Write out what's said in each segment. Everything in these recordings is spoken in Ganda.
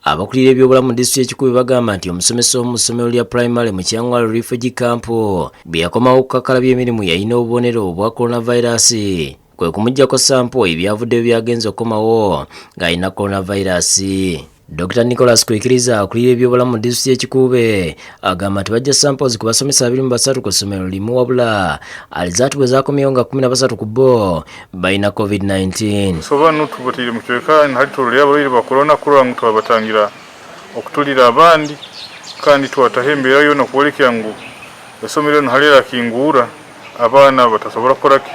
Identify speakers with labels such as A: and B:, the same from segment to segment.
A: Abakulira ebyobulamu mu disitulikiti y'e Kikuube bagamba nti omusomesa omu mu ssomero lya pulayimale mu Kyangwali Refugee Camp bwe yakomawo okukakkalabya emirimu yalina obubonero obwa coronavirus kwe kumuggyako sampo ebyavuddeyo byagenze okukomawo ng'alina coronavirus. Dr Nicholas Kwikiriza akulira ebyobulamu mu disitulikiti y'e Kikuube agamba nti bajja samples ku basomesa 23 ku ssomero limu wabula alizaati bwe zaakomyewo nga 13 ku bo balina COVID-19.
B: So banu tubatiire mu kicweka hali turolera abarwaire ba corona kurora ngu twabatangira okutulira abandi kandi twataho embeera yoona kworeka ngu esomero rinu hali rirakingura abaana batasobora kukoraki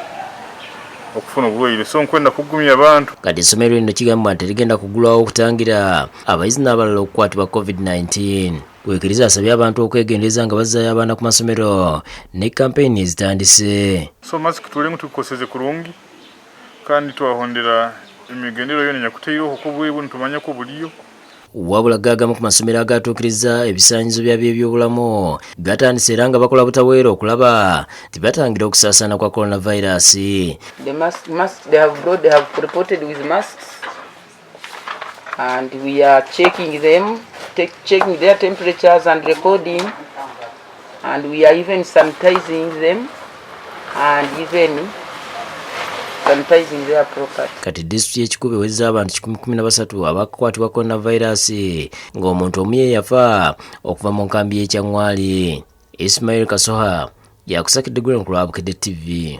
B: okufuna oburwaire so nkwenda kugumya abantu.
A: Kati essomero lino kigambibwa nti terigenda kuggulwawo okutangira abayizi n'abalala okukwatibwa COVID-19. Kwikiriza asabye abantu okwegendereza nga bazzaayo abaana ku masomero ne kampeyini ezitandise.
B: So masiki tule ngu tukikoseze kurungi kandi twahondera emigendero yoona enyakutaireho kuko obwire nitumanya ko buliyo.
A: Wabula go agamu ku masomero agaatuukiriza ebisaanyizo bya by'ebyobulamu gatandise era nga bakola butaweera okulaba nti batangira okusaasaana kwa coronavirus.
C: The mask, mask they have brought, they have reported with masks, and we are checking them, checking their temperatures and recording, and we are even sanitizing them and even sanitizing their property.
A: Kati disitulikiti y'e Kikuube ewezezza abantu 113 abakukwatibwa coronavirus ng'omuntu omu ye yafa okuva mu nkambi y'e Kyangwali. Ismail Kasoha yakusakidde Glen ku lwa Bukedde TV.